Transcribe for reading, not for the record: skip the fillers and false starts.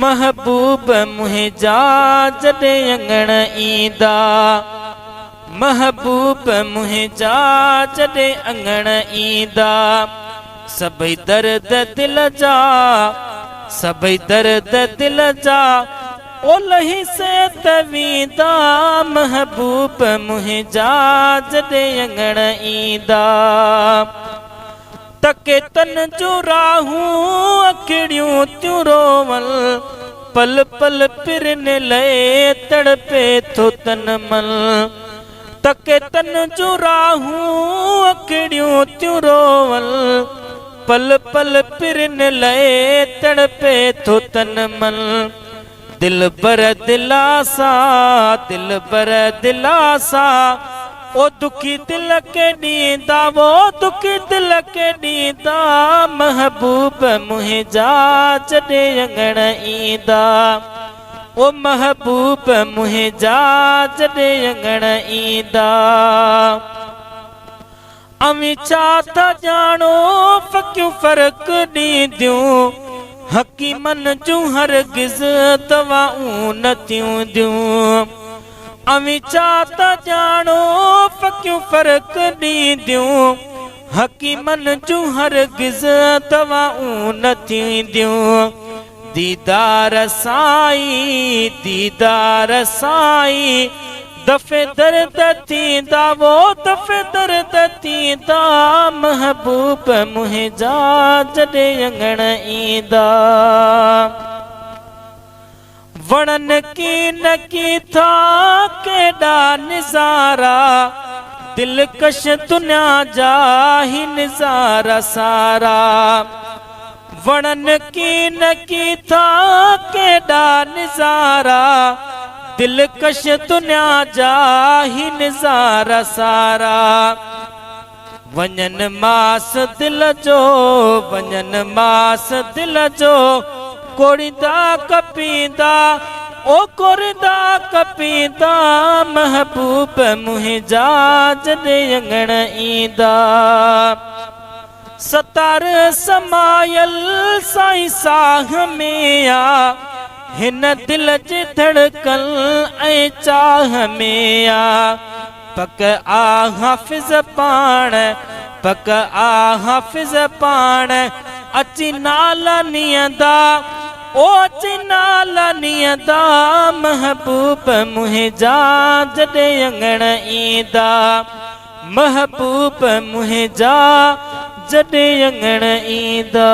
محبوب منهنجا جڏهن اڱڻ ايندا، محبوب منهنجا جڏهن اڱڻ ايندا، سڀئي درد دل جا، سڀئي درد دل جا، او لهي سيت ويندا، محبوب منهنجا جڏهن اڱڻ ايندا. تڪي تن جون راهون اکڙيون ٿيون روون، پل پل پرين لئي تڙپي ٿو تن من. تڪي تن جون راهون اکڙيون ٿيون روون، پل پل پرين لئي تڙپي ٿو تن من. دلبر دلاسا، دلبر دلاسا، او دکي دل کي ڏيندا، او دکي دل کي ڏيندا، محبوب منهنجا جڏهن اڱڻ ايندا، او محبوب منهنجا جڏهن اڱڻ ايندا. اوهين ڇا ٿا ڄاڻو ڦڪيون فرق ڏينديون، حڪيمن جون هرگز دوائون نه ٿينديون. اوهين ڇا ٿا ڄاڻو ڦڪيون فرق ڏينديون، حڪيمن جون هرگز دوائون نه ٿينديون. ديدار سائين، ديدار سائين، دفع درد ٿيندا، وو دفع درد ٿيندا، محبوب منهنجا جڏهن اڱڻ ايندا. وڻن ڪين ڪي ٿا ڪيڏا نظارا، دلڪش دنيا جا هي نظارا سارا. وڻن ڪين ڪي ٿا ڪيڏا نظارا، دلڪش دنيا جا هي نظارا سارا. وڃن ماس دل جو، وڃن ماس دل جو، ڪوڙيندا ڪپيندا، او ڪوڙيندا ڪپيندا، محبوب منهنجا جڏهن اڱڻ ايندا. ستار سمايل سائين ساهه ۾ آ، هن دل جي ڌڙڪن ۽ چاهه ۾ آ. پڪ آ حافظ پاڻ، پڪ آ حافظ پاڻ، اچي نالا نيندا، او اچي نالا نيندا، محبوب منهنجا جڏهن اڱڻ ايندا، محبوب منهنجا جڏهن اڱڻ ايندا.